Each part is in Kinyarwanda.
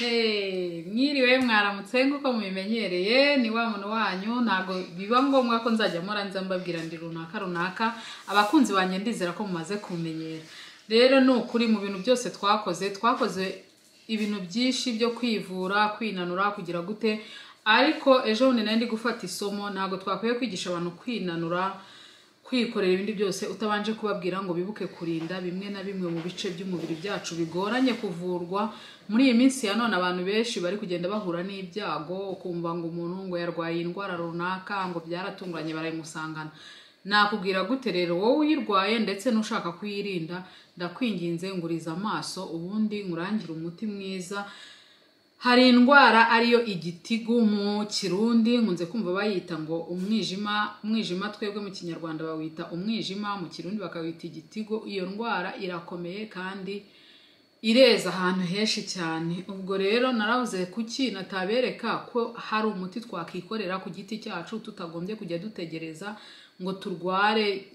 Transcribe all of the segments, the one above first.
Hey, mwiriwe mwaramutse nk'uko mubimenyereye, ni wa muntu wanyu. Ntago biba ngombwa ko nzajya mpora nza mbabwira ndi runaka runaka. Abakunzi banjye ndizera ko mumaze kumenyera. Rero ni ukuri mu bintu byose twakoze ibintu byinshi byo kwivura, kwinanura, kugira gute, ariko ejo bundi nari ndi gufata isomo. Ntago twakwiye kwigisha abantu kwinanura, kwikorera ibindi byose utabanje kubabwira ngo bibuke kurinda bimwe na bimwe mu bice by'umubiri byacu bigoranye kuvurwa. Muri iyi minsi ya none abantu benshi bari kugenda bahura n'ibyago, ukumva ngo umuntu ngo yarwaye indwara runaka, ngo byaratunguranye barayimusangana. Nakubwira gute rero wowe uyirwaye ndetse n'ushaka kuyirinda? Ndakwinginze nguriza amaso ubundi nkurangire umuti mwiza. Hari indwara ariyo igitigu mu Kirundi, nkunze kumva bayita ngo umwijima. Umwijima twebwe mu Kinyarwanda bawita umwijima, mu Kirundi bakawita igitigu. Iyo ndwara irakomeye kandi ireza ahantu henshi cyane. Ubwo rero naravuze kuki natabereka ko hari umuti twakikorera ku giti cyacu tutagombye kujya dutegereza ngo turware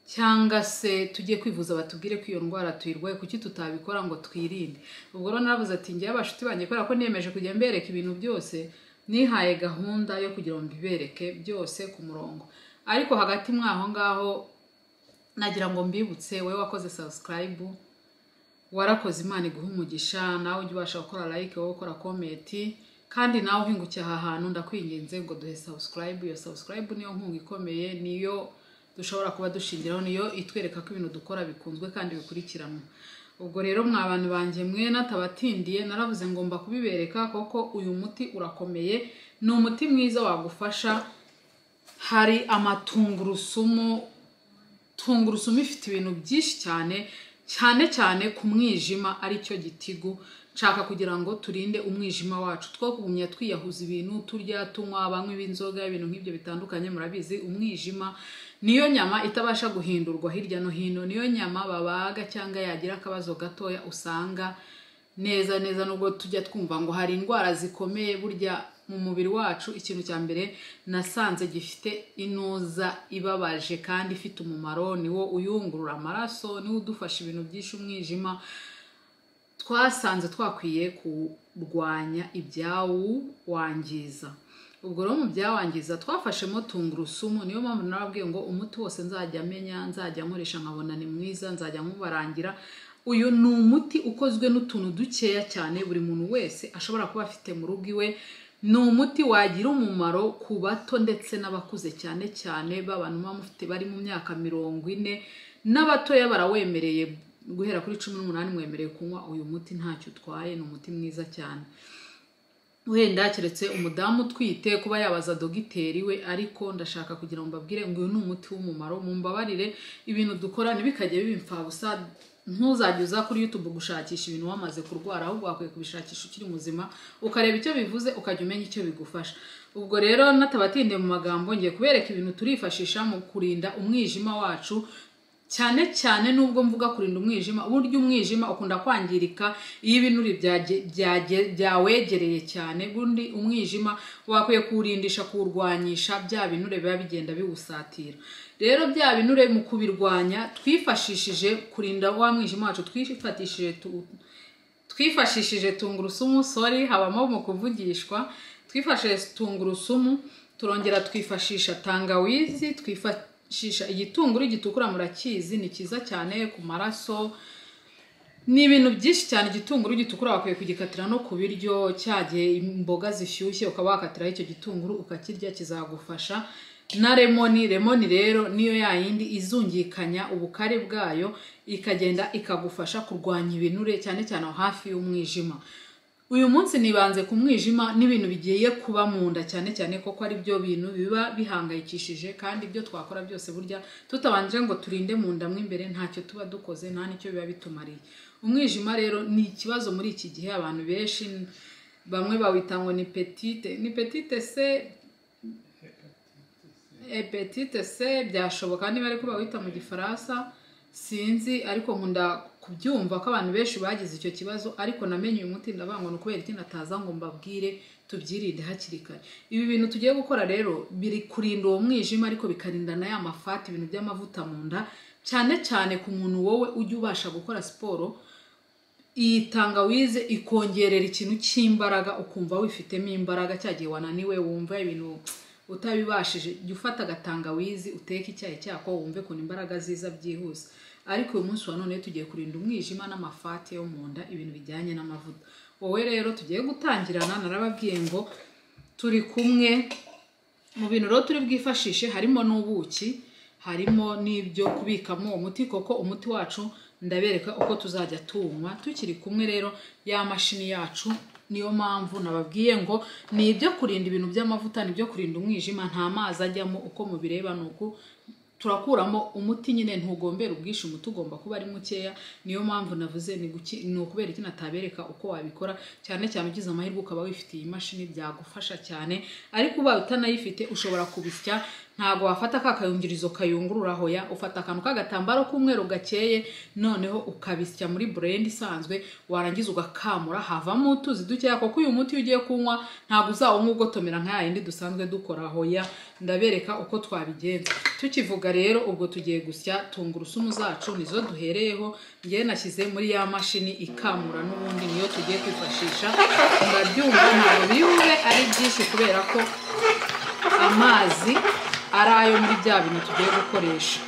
cyangwa se tujye kwivuza batubwire ko iyo ndwara tuyirwaye. Kuki tutabikora ngo twirinde? Ubwo rero naravuze ati ngewe abashuti banjye, kubera ko niyemeje kujya mbereka ibintu byose, nihaye gahunda yo kugira ngo mbibereke byose ku murongo. Ariko hagati mwaho ngaho nagira ngo mbibutse, wowe wakoze subscribe, warakoze, Imana iguha umugisha. Nawe ujye ubasha gukora like, wowe ukora comment, kandi nawe uhingukiye aha hantu ndakwinginze ngo duhe subscribe. Iyo subscribe niyo nkunga ikomeye, niyo dushobora kuba dushingiraho, niyo itwereka ko ibintu dukora bikunzwe kandi bikurikiranwa. Ubwo rero mwa bantu banjye mwe natabatindiye, naravuze ngomba kubibereka koko uyu muti urakomeye, ni umuti mwiza wagufasha. Hari amatungurusumu. Tungurusumu ifite ibintu byinshi cyane, cyane cyane ku mwijima aricyo gitigu. Nshaka kugira ngo turinde umwijima wacu, two kugumya twiyahuza ibintu turya, tunywa, banywa ibinzoga, ibintu nk'ibyo bitandukanye. Murabizi umwijima niyo nyama itabasha guhindurwa hirya no hino, niyo nyama babaga cyangwa yagira akabazo gatoya usanga neza neza. Nubwo tujya twumva ngo hari indwara zikomeye, burya mu mubiri wacu ikintu cya mbere nasanze gifite inuza ibabaje kandi ifite umumaro, niwo uyungurura amaraso, niwo udufasha ibintu byinshi. Umwijima twasanze twakwiye kurwanya ibyawuwangiza. Ubwo rero mu byawangiza twafashemo tungurusumu. Niyo mpamvu narababwiye ngo umuti wose nzajya menya, nzajya nkoresha nkabona ni mwiza, nzajya nkubarangira. Uyu ni umuti ukozwe n'utuntu dukeya cyane buri muntu wese ashobora kuba afite mu rugo iwe. Ni umuti wagira umumaro ku bato ndetse n'abakuze, cyane cyane b'abantu muba mufite bari mu myaka 40, n'abatoya barawemereye guhera kuri 18 mwemereye kunywa uyu muti, ntacyo utwaye, ni umuti mwiza cyane. Wenda keretse umudamu utwite kuba yabaza dogiteri we, ariko ndashaka kugira ngo mbabwire ngo uyu ni umuti w'umumaro. Mumbabarire ibintu dukora ntibikajye biba imfabusa. Ntuzajye uza kuri YouTube gushakisha ibintu wamaze kurwara, ahubwo wakwiye kubishakisha ukiri muzima, ukareba icyo bivuze, ukajya umenya icyo bigufasha. Ubwo rero natabatindiye mu magambo, ngiye kubereka ibintu turifashisha mu kurinda umwijima wacu. Cyane cyane nubwo mvuga kurinda umwijima, burya umwijima ukunda kwangirika iyo ibinure byawegereye cyane. Bundi umwijima wakwiye kuwurindisha, kuwurwanyisha bya binure biba bigenda biwusatira. Rero bya binure mu kubirwanya twifashishije kurinda wa mwijima wacu, twifashishije tungurusumu. Sorry, habamo mu kuvugishwa. Twifashishije tungurusumu, turongera twifashisha tangawizi, twifashisha igitunguru gitukura, murakizi ni cyiza cyane ku maraso, ni ibintu byinshi cyane. Igitunguru gitukura wakwiye kugikatira no ku biryo, cyagiye imboga zishyushye ukaba wakatiraho icyo gitunguru ukakirya, kizagufasha. Na lemoni, lemoni rero niyo yayindi izungikanya ubukare bwayo ikagenda ikagufasha kurwanya ibinure, cyane cyane aho hafi y'umwijima. Uyu munsi nibanze ku mwijima n'ibintu bigiye kuba mu nda cyane cyane, koko ari byo bintu biba bihangayikishije, kandi ibyo twakora byose burya tutabanje ngo turinde mu nda mo imbere ntacyo tuba dukoze, nta nicyo biba bitumariye. Umwijima rero ni ikibazo muri iki gihe, abantu benshi bamwe bawita ngo ni petite, ni petite C, hepatite C, byashoboka niba ariko bawita mu Gifaransa sinzi, ariko nkunda kubyumva ko abantu benshi bagize icyo kibazo. Ariko namenye uyu muti ndavuga ngo ni ukubera iki nataza ngo mbabwire tubyirinde hakiri kare. Ibi bintu tugiye gukora rero biri kurinda uwo mwijima, ariko bikarinda na ya mafati, ibintu by'amavuta mu nda, cyane cyane ku muntu wowe ujya ubasha gukora siporo. Iyi tangawize ikongerera ikintu cy'imbaraga, ukumva wifitemo imbaraga cya gihe wananiwe, wumva ibintu utabibashije, jya ufata agatangawizi uteke icyayi cyako wumve ukuntu imbaraga ziza byihuse. Ariko uyu munsi wa none tugiye kurinda umwijima n'amafati yo mu nda, ibintu bijyanye n'amavuta. Wowe rero tugiye gutangirana, narababwiye ngo turi kumwe mu bintu rero turi bwifashishe, harimo n'ubuki, harimo n'ibyo kubikamo umuti, koko umuti wacu ndabereka uko tuzajya tuwunywa tukiri kumwe. Rero ya mashini yacu, niyo mpamvu nababwiye ngo ni ibyo kurinda ibintu by'amavuta, ni ibyo kurinda umwijima, nta mazi ajyamo. Uko mubireba ni uku turakuramo umuti nyine, ntugombera ubwinshi, umuti ugomba kuba ari mukeya. Niyo mpamvu navuze ni ukubera iki natabereka uko wabikora, cyane cyane ugize amahirwe ukaba wifitiye imashini byagufasha cyane. Ariko ubaye utanayifite ushobora kubisya, ntago wafata ka kayungirizo kayungurura, hoya ufata akantu k'agatambaro k'umweru gakeye, noneho ukabisya muri blend isanzwe, warangiza ugakamura havamo utuzi dukeya, kuko uyu muti ugiye kunywa ntago uzawunywa ugotomera nka yindi dusanzwe dukora, hoya ndabereka uko twabigenza. Tukivuga rero ubwo tugiye gusya tungurusumu zacu, nizo duhereyeho. Ngiye nashyize muri ya mashini ikamura n'ubundi niyo tugiye kwifashisha. Murabyumva ntabwo biri bube ari byinshi kubera ko amazi ari ayo muri bya bintu tugiye gukoresha.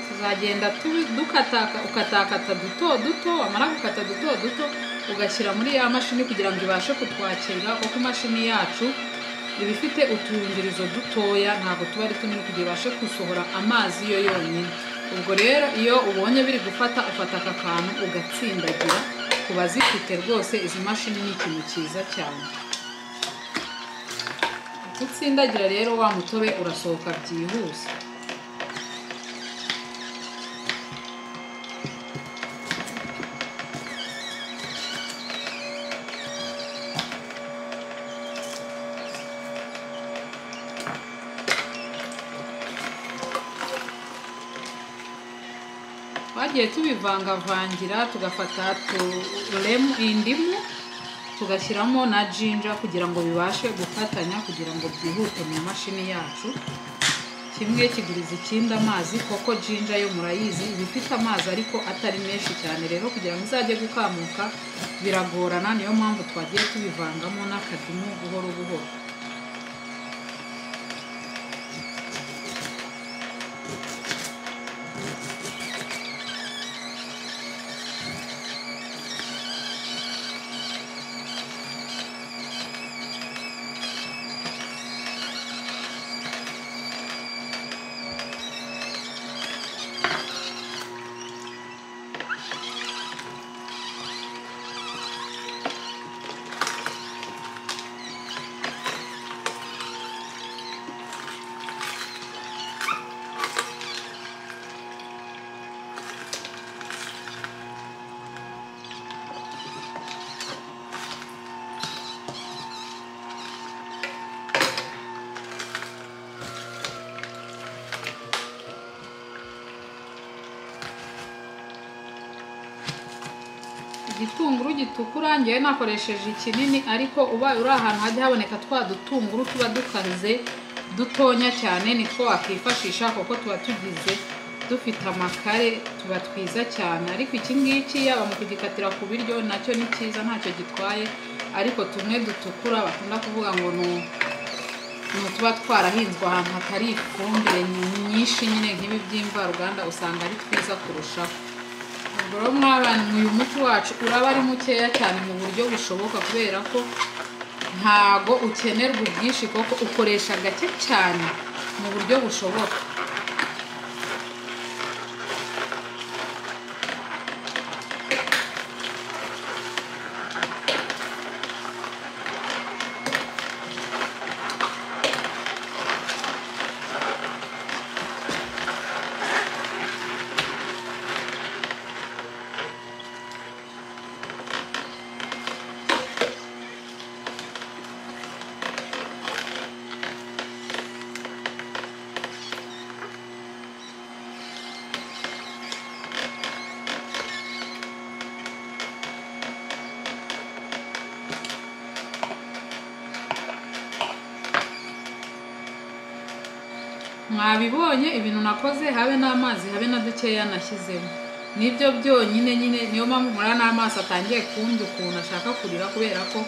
Tuzagenda dukataka, ukatakata duto duto, wamara gukata duto duto ugashyira muri ya mashini kugira ngo ibashe kutwakira, kuko imashini yacu iba ifite utuyungirizo dutoya, ntabwo tuba ari tunini kugira ibashe gusohora amazi yo yonyine. Ubwo rero iyo ubonye biri gufata, ufata aka kantu ugatsindagira. Ku bazifite rwose izi mashini ni ikintu cyiza cyane. Gutsindagira rero wa mutobe urasohoka byihuse. Twagiye tubivangavangira, tugafata indimu tugashyiramo na ginger kugira ngo bibashe gufatanya, kugira ngo byihute mu mashini yacu. Kimwe kiguriza ikindi amazi, kuko ginger yo murayizi iba ifite amazi ariko atari menshi cyane, rero kugira ngo izajye gukamuka biragorana, niyo mpamvu twagiye tubivangamo n'akadimu buhoro buhoro. Igitunguru gitukura ngewe nakoresheje ikinini, ariko ubaye uri ahantu hajya haboneka twa dutunguru tuba dukaze dutonya cyane nitwo wakwifashisha, kuko tuba tugize dufite amakare tuba twiza cyane. Ariko iki ngiki yaba mu kugikatira ku biryo nacyo ni cyiza, ntacyo gitwaye. Ariko tumwe dutukura bakunda kuvuga ngo ni tuba twarahinzwe ahantu hatari ifumbire nyinshi nyine nk'ibi by'imvaruganda, usanga ari twiza kurushaho. Ubwo mwabana uyu muti wacu uraba ari mukeya cyane mu buryo bushoboka, kubera ko ntago ukenerwa ubwinshi, kuko ukoresha gake cyane mu buryo bushoboka. Mwabibonye ibintu nakoze, habe n'amazi habe na dukeya nashyizemo, nibyo byonyine nyine. Niyo mpamvu murabona n'amaso atangiye kundi ukuntu ashaka kurira, kubera ko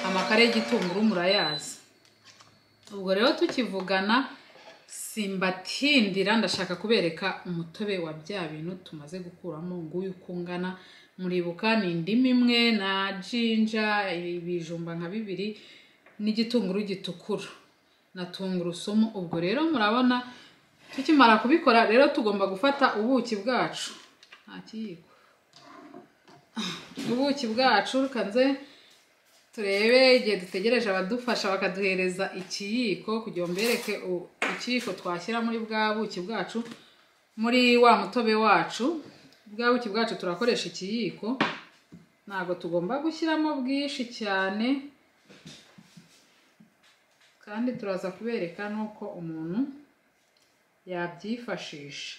amakara y'igitunguru murayazi. Ubwo rero tukivugana simbatindira, ndashaka kubereka umutobe wa bya bintu tumaze gukuramo. Nguyu uko ungana, muribuka ni indimu imwe na jinja, ibijumba nka bibiri n'igitunguru gitukura na tungurusumu. Ubwo rero murabona tukimara kubikora rero tugomba gufata ubuki bwacu, nta kiyiko, ubuki bwacu kanze turebe igihe dutegereje abadufasha bakaduhereza ikiyiko kugira ngo mbereke ikiyiko twashyira muri bwa buki bwacu, muri wa mutobe wacu. Bwa buki bwacu turakoresha ikiyiko, ntabwo tugomba gushyiramo bwinshi cyane, kandi turaza kubereka nuko umuntu yabyifashisha.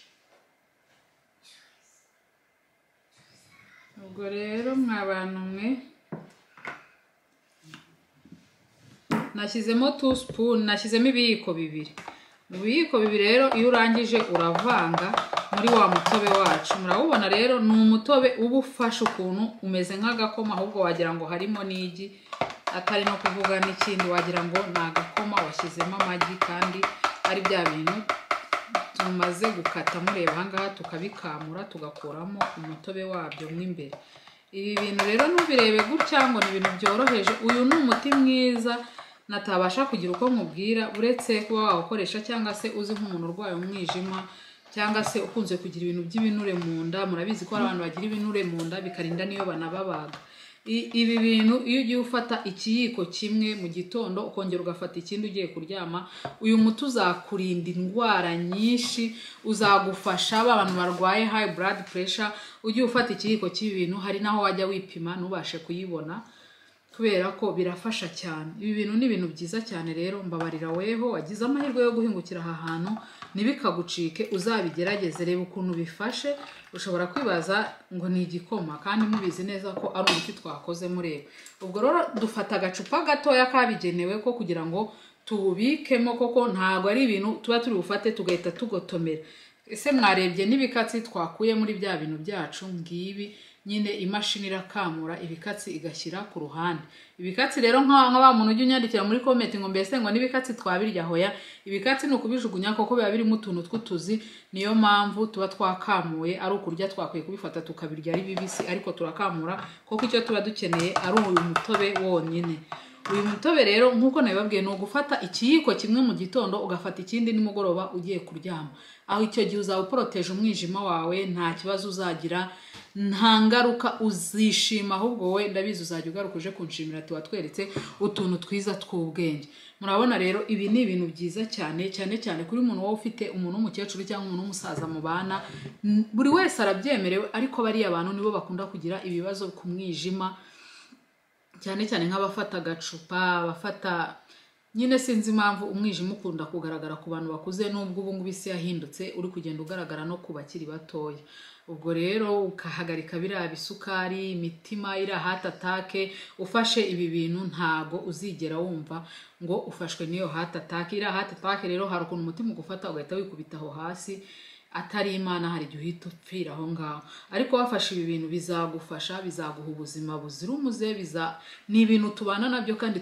Ubwo rero mwa bantu mwe, nashyizemo 2 spoon, nashyizemo ibiyiko bibiri. Mu biyiko bibiri rero iyo urangije uravanga muri wa mutobe wacu. Murawubona rero ni umutobe uba ufashe ukuntu umeze nk'agakoma, ahubwo wagira ngo harimo n'igi, atari no kuvuga n'ikindi, wagira ngo ni agakoma washyizemo amagi, kandi ari bya bintu tumaze gukata mureba aha ngaha, tukabikamura tugakuramo umutobe wabyo mo imbere. Ibi bintu rero ntubirebe gutya ngo ni ibintu byoroheje, uyu ni umuti mwiza natabasha kugira uko nkubwira, uretse kuba wawukoresha cyangwa se uzi nk'umuntu urwaye umwijima, cyangwa se ukunze kugira ibintu by'ibinure mu nda. Murabizi ko hari abantu bagira ibinure mu nda bikarinda niyo banababaga. Ibi bintu iyo ugiye ufata ikiyiko kimwe mu gitondo ukongera ugafata ikindi ugiye kuryama, uyu muti uzakurinda indwara nyinshi, uzagufasha ba bantu barwaye high blood pressure. Ugiye ufata ikiyiko cy'ibi bintu, hari naho wajya wipima ntubashe kuyibona, kubera ko birafasha cyane. Ibi bintu ni ibintu byiza cyane rero, mbabarira weho wagize amahirwe yo guhingukira aha hantu, ntibikagucike, uzabigerageze, reba ukuntu bifashe. Ushobora kwibaza ngo ni igikoma, kandi mubizi neza ko ari umuti twakoze mureba. Ubwo rero dufata agacupa gatoya kabigenewe ko kugira ngo tubikemo, koko ntabwo ari ibintu tuba turi bufate tugahita tugotomera. Ese mwarebye n'ibikatsi twakuye muri bya bintu byacu ngibi nyine, imashini irakamura ibikatsi igashyira ku ruhande. Ibikatsi rero nka wa muntu ujya unyandikira muri comment ngo mbese ngo n'ibikatsi twabirya, hoya, ibikatsi ni ukubijugunya kuko biba birimo utuntu tw'utuzi. Niyo mpamvu tuba twakamuye, ari ukurya twakwiye kubifata tukabirya ari bibisi, ariko turakamura kuko icyo tuba dukeneye ari uyu mutobe wonyine. Uyu mutobe rero nkuko nabibabwiye ni ugufata ikiyiko kimwe mu gitondo ugafata ikindi nimugoroba ugiye kuryama. Aho icyo gihe uzaba uporoteje umwijima wawe, nta kibazo uzagira, nta ngaruka, uzishima. Ahubwo wowe ndabizi uzajya ugaruka uje kunshimira ati watweretse utuntu twiza tw'ubwenge. Murabona rero ibi ni ibintu byiza cyane cyane cyane kuri umuntu wowe ufite umuntu w'umukecuru cyangwa umuntu w'umusaza mubana, buri wese arabyemerewe, ariko bariya bantu nibo bakunda kugira ibibazo ku mwijima, cyane cyane nk'abafata agacupa, abafata nyine sinzi impamvu umwijima ukunda kugaragara ku bantu bakuze, nubwo ubu ngubu isi yahindutse uri kugenda ugaragara no ku bakiri batoya. Ubwo rero ukahagarika biriya bisukari, imitima iriya heart attack, ufashe ibi bintu ntago uzigera wumva ngo ufashwe n'iyo heart attack. Iriya heart attack rero hari ukuntu umutima ugufata ugahita wikubita aho hasi, atari Imana hari igihe uhita upfira aho ngaho. Ariko wafashe ibi bintu bizagufasha, bizaguha ubuzima buzira umuze, ni ibintu tubana nabyo kandi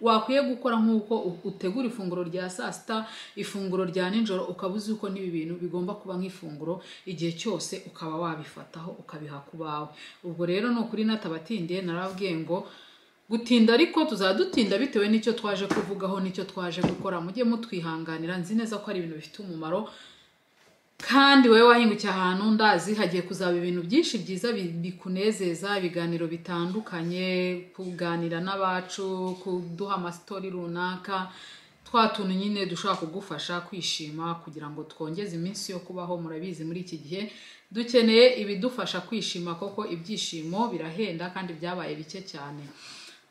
wakwiye gukora nk'uko utegura ifunguro rya saa sita, ifunguro rya nijoro, ukaba uzi ko n'ibi bintu bigomba kuba nk'ifunguro igihe cyose, ukaba wabifataho ukabiha ku bawe. Ubwo rero ni ukuri natabatindiye, narababwiye ngo gutinda ariko tuzadutinda bitewe n'icyo twaje kuvugaho n'icyo twaje gukora. Mujye mutwihanganira, nzi neza ko ari ibintu bifite umumaro, kandi wowe wahingukiye ahantu ndazi hagiye kuzaba ibintu byinshi byiza bikunezeza, ibiganiro bitandukanye, kuganira n'abacu, kuduha amasitori runaka, twa tuntu nyine dushobora kugufasha kwishima kugira ngo twongeze iminsi yo kubaho. Murabizi muri iki gihe dukeneye ibidufasha kwishima, koko ibyishimo birahenda kandi byabaye bike cyane.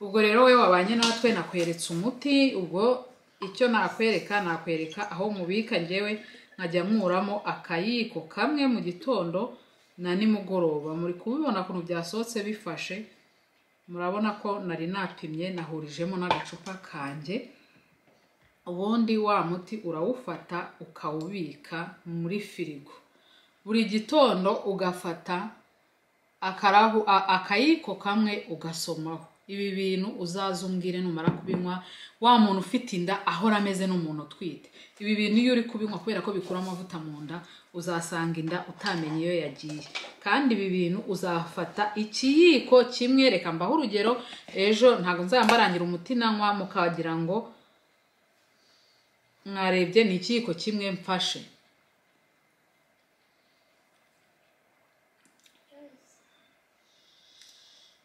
Ubwo rero wowe wabanye natwe nakweretse umuti, ubwo icyo nakwereka nakwereka aho mubika, njyewe nkajya nkuramo akayiko kamwe mu gitondo na nimugoroba. Muri kubibona ukuntu byasohotse bifashe, murabona ko nari napimye nahurijemo n'agacupa kanjye. Ubundi wa muti urawufata ukawubika muri firigo. Buri gitondo ugafata akayiko kamwe ugasomaho. Ibi bintu uzaza umbwire numara kubinywa, wa muntu ufite inda ahora ameze n'umuntu utwite. Ibi bintu iyo uri kubinywa kubera ko bikura amavuta mu nda, uzasanga inda utamenye iyo yagiye. Kandi ibi bintu uzafata ikiyiko kimwe, reka mbahe urugero, ejo ntabwo nzambarangira umuti nanywa mukagira ngo mwarebye, ni ikiyiko kimwe mfashe.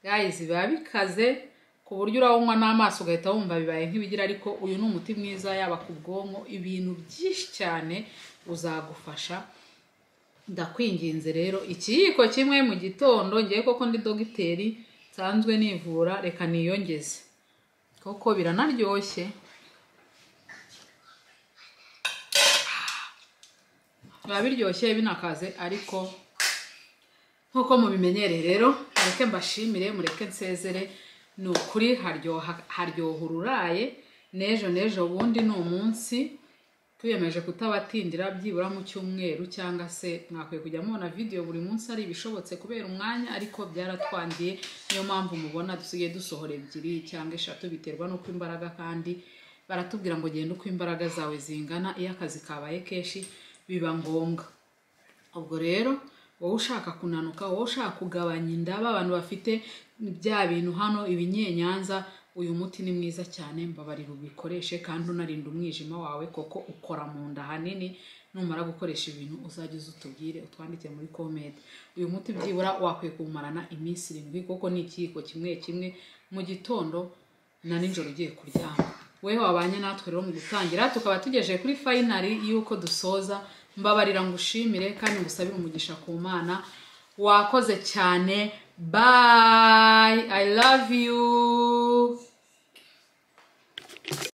Guys, biba bikaze ku buryo urawunywa n'amaso ugahita wumva bibaye nk'ibigira, ariko uyu ni umuti mwiza yaba ku bwonko, ibintu byinshi cyane uzagufasha. Ndakwinginze rero ikiyiko kimwe mu gitondo, ngiye koko ndi dogiteri nsanzwe nivura, reka niyongeze koko biranaryoshye. Biba biryoshye binakaze, ariko nkuko mubimenyereye rero mureke mbashimire, mureke nsezere. Ni ukuri haryoha ururaye. N'ejo n'ejo bundi ni umunsi twiyemeje kutabatindira, byibura mu cyumweru cyangwa se mwakwiye kujya mubona video buri munsi ari ibishobotse kubera umwanya, ariko byaratwangiye. Niyo mpamvu mubona dusigaye dusohora 2 cyangwa 3, biterwa n'uko imbaraga, kandi baratubwira ngo genda uko imbaraga zawe zingana, iyo akazi kabaye kenshi biba ngombwa. Ubwo rero wowe ushaka kunanuka, wowe ushaka kugabanya inda, abantu bafite bya bintu hano ibinyenyanza, uyu muti ni mwiza cyane, mbabarira ubikoreshe kandi unarinda umwijima wawe koko ukora mu nda hanini. Numara gukoresha ibintu uzajya uzutubwire, utwandike muri comment. Uyu muti byibura wakwiye kuwumarana iminsi 7 kuko ni ikiyiko kimwe kimwe mu gitondo na nijoro ugiye kuryama. Wewe wabanye natwe rero mu gutangira, tukaba tugejeje kuri finali y'uko dusoza. Mbabarira ngushimire kandi ngusabire umugisha ku Mana. Wakoze cyane. Bye, I love you.